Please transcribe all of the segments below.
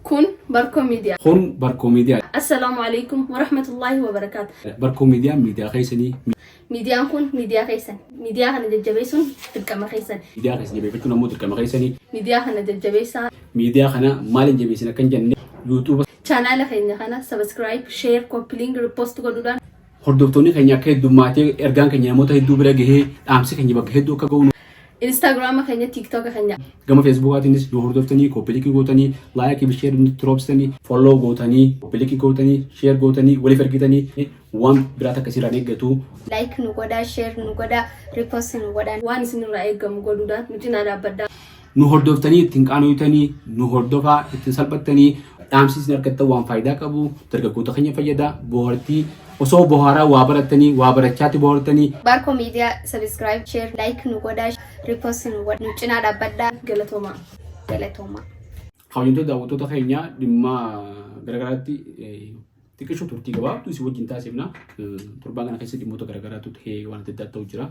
Kun Barkoo Miidiyaa. Kun Barkoo Miidiyaa. Assalaamu alaikum warahmatullaahi wabarakaatu. Barkoo Miidiyaan miidiyaa keessanii. Miidiyaan kun miidiyaa keessan. Miidiyaa kana jajjabeessuun dirqama keessan. Miidiyaa keessan jabeeffachuun ammoo dirqama keessanii. Miidiyaa kana jajjabeessaa. Miidiyaa kana maaliin jabeessin akkan jenne YouTube. Chaanaala keenya kana subscribe, share, copy link, repost godhuudhaan. Hordoftoonni keenya akka heddummaatee ergaan keenya namoota hedduu bira gahee dhaamsi keenya bakka hedduu akka gahu. Instagram keenya, TikTok keenya. Gama Facebookaatiinis nu hordoftanii, copy link gootanii, like fi share nutti roobsitanii, follow gootanii, copy link gootanii, share gootanii, waliif ergitanii waan biraa takka isirraan eeggatu. Like nu godhaa, share nu godhaa, repost nu godhaa. Waan isinirraa eegamu godhuudhaan nu cinaa dhaabbadhaa. Nu hordoftanii ittiin qaanoytanii, nu hordofaa ittiin salphattanii, dhaamsi isin argattan waan faayidaa qabu, dargaggoota keenya fayyada, bohaartii osoo bohaaraa waa barattanii, waa barachaatti bohaartanii. Barkoo Miidiyaa subscribe, share, like nu godhaa, repost nu godhaa, nu cinaa dhaabbadhaa. Galatoomaa. Galatoomaa. Kabajamtoota daawwattoota keenya, dhimma garaagaraatti xiqqishoo turtii gabaabduu isin wajjin taasifna. Torbaan kana keessa dhimmoota garaagaraatu ta'ee waan adda addaa ta'u jira.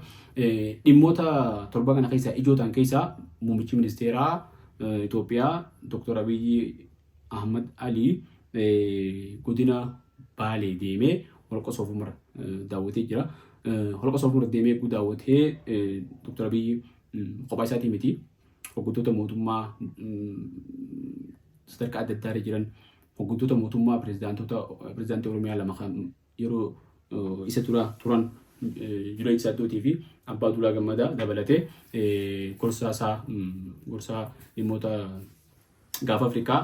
Dhimmoota torbaan kana keessa ijoo ta'an keessaa muummichi ministeeraa Itoophiyaa Dr. Abiyyi Ahmad Alii godina Baalee deemee holqa Soofumar daawwatee jira. Holqa Soofumar deemee daawwatee Dr. Abiyyi kophaa isaatii miti. Hoggantoota mootummaa sadarkaa adda addaa irra jiran, hoggantoota mootummaa, pirezidaantota, pirezidaantii Oromiyaa lama kan yeroo isa dura turan, Junaayid Saaddootii fi Abbaa Duulaa Gammadaa dabalatee, gorsaa isaa, gorsaa dhimmoota gaafa Afrikaa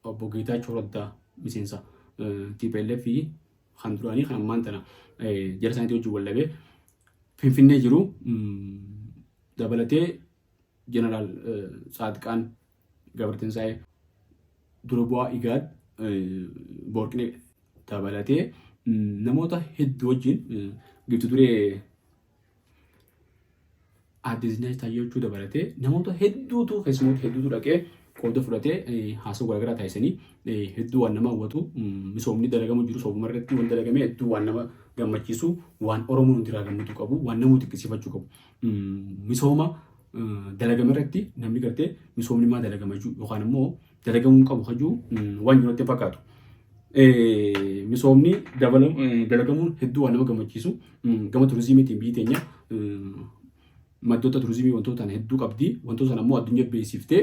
obbo Geetaachoo Raddaa, miseensa TPLF fi kan duraanii kan ammaan tana jara isaaniitii wajjin wal dhabee Finfinnee jiru dabalatee, Jeneraal Tsaadqaan Gabratinsaa'ee, dura bu'aa Igaad Boorqinee dabalatee namoota hedduu wajjin, gifti duree Aadde Zinaash Taayyachuu dabalatee namoota hedduutu, keessumoota hedduutu dhaqee qooda fudhatee haasawaa garaagaraa taasisanii, hedduu waan nama hawwatu, misoomni dalagamu jiru soofuma irratti waan dalagame hedduu waan nama gammachiisu, waan Oromoon hundi irraa gammachuu qabu, waan namuu xiqqisiifachuu qabu. Misooma dalagame irratti namni gartee misoomni maa dalagama jechuu yookaan immoo dalagamuu qabu kajuu waan jiru natti hin fakkaatu. Misoomni dalagamuun hedduu waan nama gammachiisu. Gama turizimiitiin biyyi teenya maddoota turizimii wantoota ta'an hedduu qabdi. Wantoota sana immoo addunyaa beeksiftee,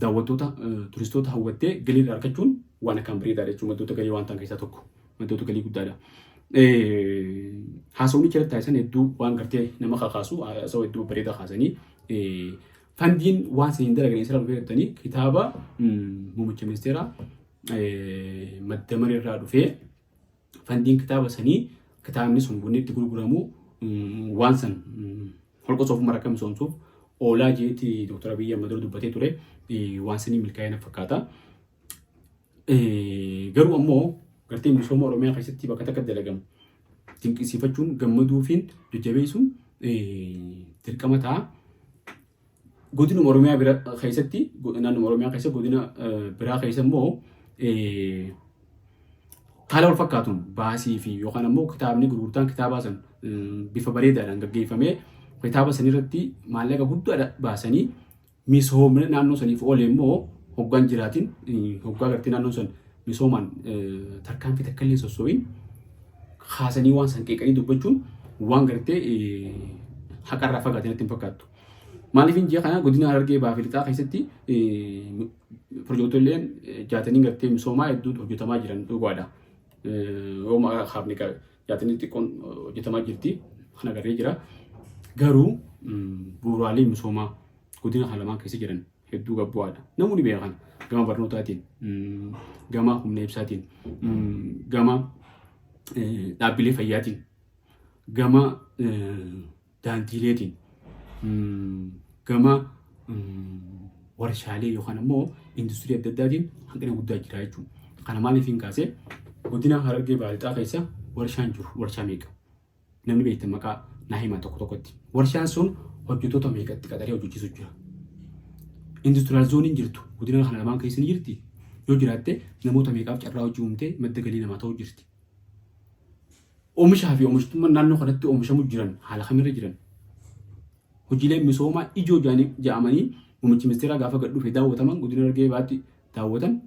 daawwattoota, turistoota hawwattee galii irraa argachuun waan akkaan bareedaadha jechuudha. Maddoota galii waan ta'an keessaa tokko. Maddoota galii guddaadha. Haasawni achirratti taasisan hedduu waan gartee nama kakaasu, haasawaa hedduu bareedaa kaasanii, fandiin waan saniin dalagan isirraa dhufee jettanii, kitaaba muummicha ministeeraa madda marii irraa dhufee, fandiin kitaaba sanii, kitaabni sun wanni itti gurguramu waan san holqa Soofumar akka misoomsuuf oolaa jeetti Dr. Abiyyi Ahmad dura dubbatee ture, waan sanii milkaa'ee na fakkaata. Garuu ammoo gartee misooma Oromiyaa keessatti bakka takka dalagamu dinqisiifachuun, gammaduufiin jajjabeessuun dirqama ta'a. Godinuma Oromiyaa bira keessatti, naannoo Oromiyaa keessa godina biraa keessa immoo haala wal fakkaatuun baasii fi yookaan ammoo kitaabni gurgurtaan kitaabaa san bifa bareedaadhaan gaggeeffamee, kitaaba san irratti maallaqa guddaa baasanii misoomna naannoo saniif oole immoo hoggaan jiraatin, hoggaa gartee naannoon san misoomaan tarkaanfii takka illee sossoo'in kaasanii waan san qeeqanii dubbachuun waan gartee haqarraa fagaate natti hin fakkaattu. Maaliif hin jee kana, godina Harargee Bahaa fi Lixaa keessatti pirojektoolleen jaatanii gartee misoomaa hedduutu hojjetamaa jiran dhugaadha. Yoo maqaa kaafne jaatanii xiqqoon hojjetamaa jirti, kan agarree jira. Garuu bu'uuraalee misoomaa godina kana lamaan keessa jiran hedduu gabbu'aadha. Namoonni beekan gama barnootaatiin, gama humna ibsaatiin, gama dhaabbilee fayyaatiin, gama daandiileetiin, gama warshaalee yookaan ammoo industirii adda addaatiin hanqina guddaa jira jechuudha. Kana maaliif hin kaasee, godina Harargee Bahaa Lixaa keessa warshaan jiru warshaa meeqa? Namni beektan maqaa naa himaa tokko tokkotti. Warshaan sun hojjettoota meeqatti qaxaree hojjechiisu jira? Industrial zooniin jirtu godina kana lamaan keessa ni jirti? Yoo jiraatte namoota meeqaaf carraa hojii uumtee madda galii namaa ta'uu jirti? Oomishaa fi oomishtummaan naannoo kanatti oomishamu jiran haala kamirra jiran? Hojiileen misoomaa ijoo jedhamanii Muummichi ministeeraa gaafa gad dhufe daawwataman godina Harargee Bahaatti daawwatan.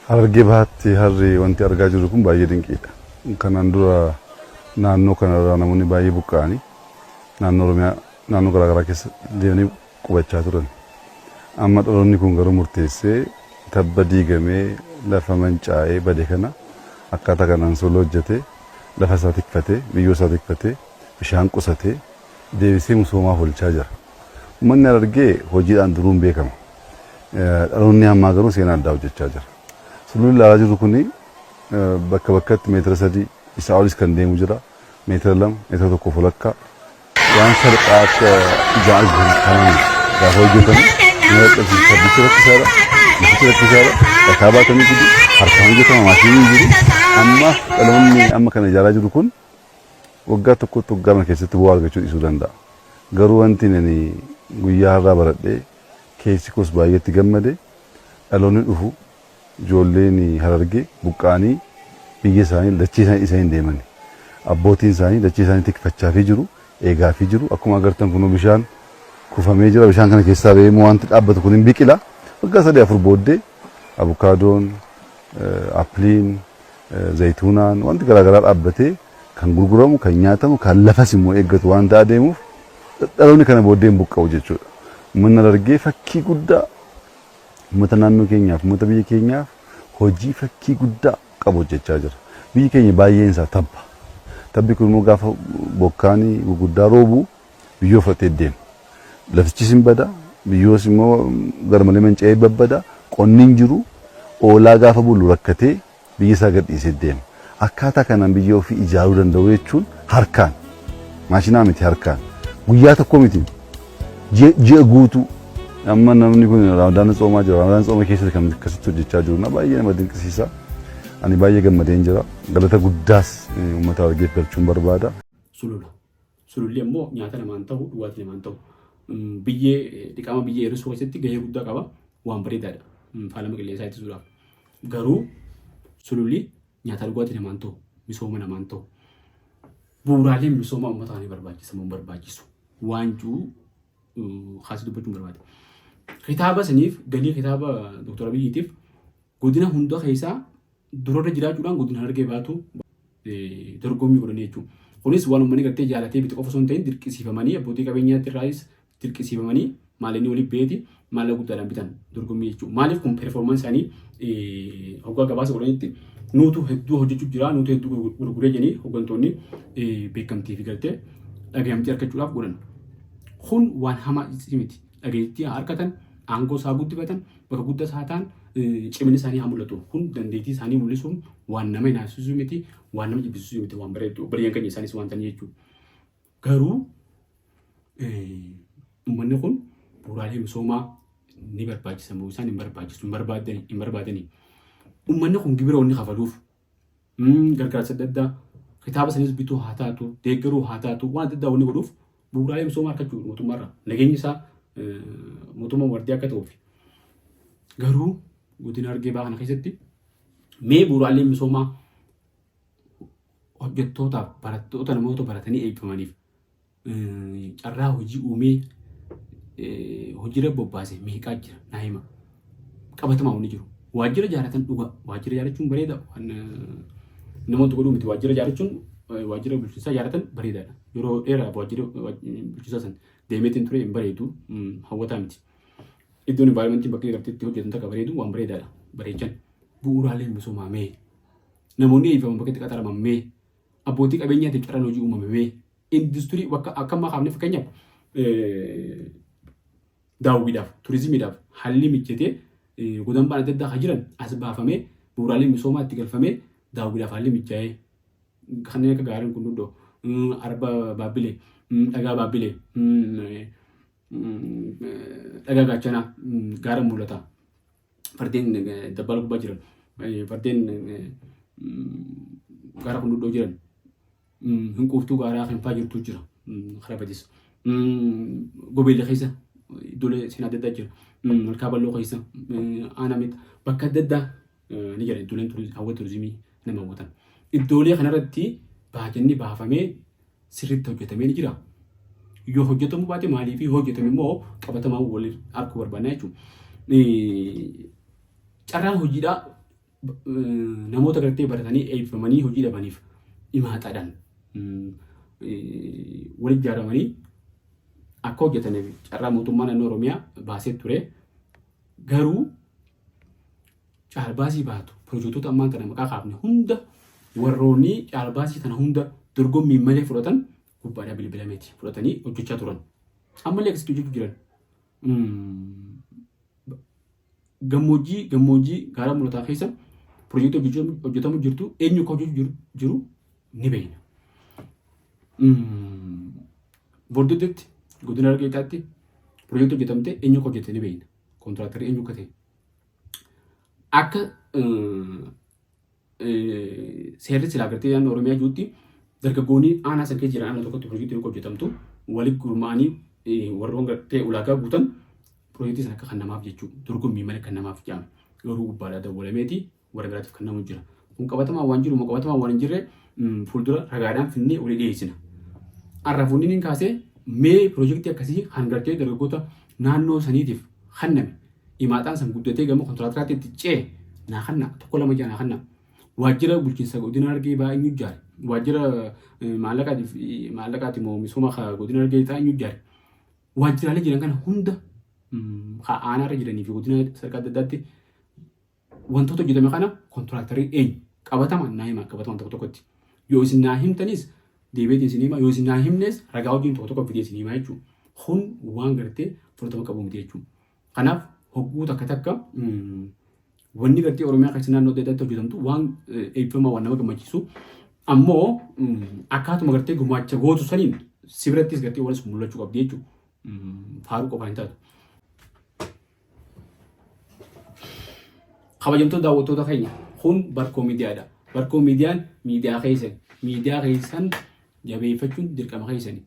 Harargee Bahaatti harri wanti argaa jirru kun baay'ee dinqiidha. Kanaan dura naannoo kanarraa namoonni baay'ee buqqa'anii naannoo Oromiyaa naannoo garaagaraa keessa deemanii qubachaa turan. Amma dhaloonni kun garuu murteessee tabba diigamee lafa mancaa'ee bade kana akkaataa kanaan sola hojjetee lafa isaa tikfatee biyyoo isaa tikfatee bishaan qusatee deebisee misoomaaf oolchaa jira. Uummanni Harargee hojiidhaan duruun beekama. Dhaloonni ammaa garuu seenaa addaa hojjechaa jira. Sululli ilaalaa jirru kuni bakka bakkatti meetira 3 isaa olis kan deemu jira. Meetira 2, meetira tokkoof walakkaa. Waan salphaa akka ijaan argamu kanaa miti. Gaafa hojjetamu nama dadhabsiisa. Sabbichi rakkisaadha. Lafichi rakkisaadha. Dhakaa baatanii fidu. Harkaan hojjetama maashiniin hin jiru. Amma dhaloonni amma kana ijaaraa jiru kun waggaa tokkotti waggaa lama keessatti bu'aa argachuu dhiisuu danda'a. Garuu wanti ani guyyaa har'aa baradhee keessi koos baay'eetti gammade dhaloonni dhufu ijoolleen Harargee buqqa'anii biyya isaanii dachee isaanii dhiisanii hin deemani. Abbootiin isaanii dachee isaanii tikfachaafii jiru, eegaafii jiru. Akkuma agartan kunoo bishaan kufamee jira. Bishaan kana keessaa ba'ee immoo wanti dhaabbatu kun hin biqila. Waggaa sadii afur booddee abukaadoon, appiliin, zayituunaan wanti garaagaraa dhaabbatee kan gurguramu, kan nyaatamu, kan lafas immoo eeggatu waan ta'aa deemuuf dhaloonni kana booddee hin buqqa'u jechuudha. Uummanni Harargee fakkii guddaa uummata naannoo keenyaaf, uummata biyya keenyaaf hojii fakkii guddaa qabu hojjechaa jira. Biyyi keenya baay'een isaa tabba. Tabbi kun immoo gaafa bokkaan gurguddaa roobu biyyoo fudhatee deema. Lafichis hin bada, biyyoos immoo garmalee manca'ee babbada, qonni hin jiru, oolaa gaafa bulu rakkatee biyya isaa gadhiisee deema. Akkaataa kanaan biyya ofii ijaaruu danda'u jechuun harkaan, maashinaa miti harkaan, guyyaa tokko miti, ji'a guutuu. Amma namni kun Ramadaana tsoomaa jira. Ramadaana tsooma keessatti kan akkasitti hojjechaa jiru na baay'ee nama dinqisiisa. Ani baay'ee gammadeen jira. Galata guddaas uummata Harargeef galchuun barbaada. Sulula. Sululli ammoo nyaata namaan ta'u, dhugaatii namaan ta'u. Biyyee dhiqama biyyee hir'isuu keessatti gahee guddaa qaba. Waan bareedaadha. Faalama qilleensaa ittisuudhaaf. Garuu sululli nyaata dhugaatii namaan ta'u, misooma namaan ta'u. Bu'uuraaleen misoomaa uummata kana barbaachisa moo hin barbaachisu? Waan jiru kaasee dubbachuun barbaada. Kitaaba saniif galii kitaaba Dr. Abiyyiitiif godina hunda keessaa durarra jiraachuudhaan godina Harargee baatu dorgommii godhanii jechuudha. Kunis waan uummanni gartee jaalatee bitu qofa osoo hin ta'in dirqisiifamanii abbootii qabeenyaatti irraayis dirqisiifamanii maallaqni waliif ba'eeti maallaqa guddaadhaan bitan dorgommii jechuudha. Maaliif kun performance isaanii hoggaa gabaasa godhanitti nuutu hedduu hojjechuu jira nuutu hedduu gurguree jedhanii hoggantoonni beekamtii fi gartee dhagayamtii argachuudhaaf godhan. Kun waan hamaa miti. Dhageettii haa argatan, aangoo isaa guddifatan, bakka guddaa isaa ta'an cimina isaanii haa mul'atu. Kun dandeettii isaanii mul'isuun waan nama hinaafsisuu miti, waan nama jibbisiisuu miti, waan bareedu. Obboleeyyan keenya isaanis waan ta'an jechuudha. Garuu uummanni kun bu'uuraalee misoomaa ni barbaachisa moo isaan hin barbaachisu hin barbaadani hin barbaadani. Uummanni kun gibira wanni kafaluuf gargaarsa adda addaa kitaaba sanis bituu haa taatu deeggaruu haa taatu waan adda addaa wanni godhuuf bu'uuraalee misoomaa argachuu mootummaarraa nageenyi isaa mootummaa wardii akka ta'uuf. Garuu godina Harargee Bahaa kana keessatti mee bu'uuraalee misoomaa hojjettootaaf barattoota namoota baratanii eebbifamaniif carraa hojii uumee hojiirra bobbaase meeqaa jira naa hima. Qabatamaa wanni jiru. Waajjira ijaarratan dhuga. Waajjira ijaarrachuun bareeda. Waan namoota godhuu miti. Waajjira ijaarrachuun waajjira bulchiinsaa ijaarratan bareedaadha. Yeroo dheeraaf waajjira bulchiinsaa san deemeetiin ture hin bareedu hawwataa miti. Iddoon environmentiin bakka gartee itti hojjetan takka bareedu waan bareedaadha. Bareechan. Bu'uuraaleen misoomaa mee? Namoonni eebbifaman bakka itti qaxaraman mee? Abbootii qabeenyaatiif carraan hojii uumame mee? Industirii bakka akka ammaa kaafne fakkeenyaaf daawwiidhaaf turizimiidhaaf haalli mijatee godambaan adda addaa kan jiran as baafamee bu'uuraaleen misoomaa itti galfamee daawwiidhaaf haalli mijaa'ee kanneen akka gaarreen kun hundoo arba baabbilee dhagaa baabbilee dhagaa gaachanaa gaara mul'ataa. Fardeen dabbaala gubbaa jiran, fardeen gaara kunduddoo jiran. Hinquuftuu gaaraa kan fa'aa jirtu jira. Karaa badis. Gobeellee keessa iddoolee seenaa adda addaa jira. Malkaa Bal'oo keessa aanaa miti bakka adda addaa ni jira iddooleen hawwata turizimii nama hawwatan. Iddoolee kanarratti baajanni baafamee sirriitti hojjetamee ni jira. Yoo hojjetamuu baate maaliif yoo hojjetame immoo qabatamaa wal arguu barbaanna jechuudha. Carraan hojiidhaa namoota gartee baratanii eebbifamanii hojii dhabaniif dhimaaxaadhaan wal ijaaramanii akka hojjetaniif carraa mootummaa naannoo Oromiyaa baasee ture. Garuu caalbaasii baatu pirojektoota ammaan tana maqaa kaafne hunda warroonni caalbaasii tana hunda dorgommiin malee fudhatan gubbaadhaa bilbilameeti fudhatanii hojjechaa turan. Ammallee akkasitti hojjechuu jiran. Gammoojjii gammoojjii gaara mul'ataa keessa pirojektii hojjetamu jirtu eenyu akka hojjetu jiru ni beekna. Bordoddeetti godina Harargee Lixaatti pirojektii hojjetamte eenyu akka hojjete ni beekna. Kontiraaktarri eenyu akka ta'e. Akka seerri silaa gartee naannoo Oromiyaa jirutti dargaggoonni aanaa san keessa jiran aanaa tokkotti pirojektiin akka hojjetamtu walitti gurmaa'anii warroon gartee ulaagaa guutan pirojektii sana akka kan namaaf jechuu dorgommii malee kan namaaf jedhame garuu gubbaadhaa dawwalameeti warra biraatiif kan namu jira. Kun qabatamaan waan jiru moo qabatamaan waan hin jirre fuuldura ragaadhaan finnee walii dhiyeessina. Har'a fuunni niin kaasee mee pirojektii akkasii kan gartee dargaggoota naannoo saniitiif kenname Imaaxaan san guddatee gama kontiraatiraatti itti ce'e naa kanna tokko lama ja'a naa kanna. Waajjira bulchiinsa godina Harargee ba'aa eenyu ijaare? Waajjira maallaqaatiif maallaqaati moo misooma godina Harargee lixaa eenyu ijaare? Waajjiraalee jiran kana hunda ka aanaarra jiranii fi godina sadarkaa adda addaatti wantoota hojjetame kana kontiraaktarri eenyu? Qabatamaan naa hima qabatamaan tokko tokkotti. Yoo isin naa himtanis deebi'eetiin isin hima yoo isin naa himnes ragaa wajjin tokko tokko fidee isin hima jechuudha. Kun waan gartee fudhatama qabu miti jechuudha. Kanaaf hogguu takka takka wanni gartee Oromiyaa keessa naannoo adda addaatti hojjetamtu waan eebbifamaa waan nama gammachiisu ammoo akkaatuma gartee gumaacha gootu saniin si birattis gartee waan sun mul'achuu qabdi jechuudha. Faaruu qofaan hin taatu. Kabajamtoota daawwattoota keenya kun Barkoo Miidiyaadha. Barkoo Miidiyaan miidiyaa keessan miidiyaa keessan jabeeffachuun dirqama keessani.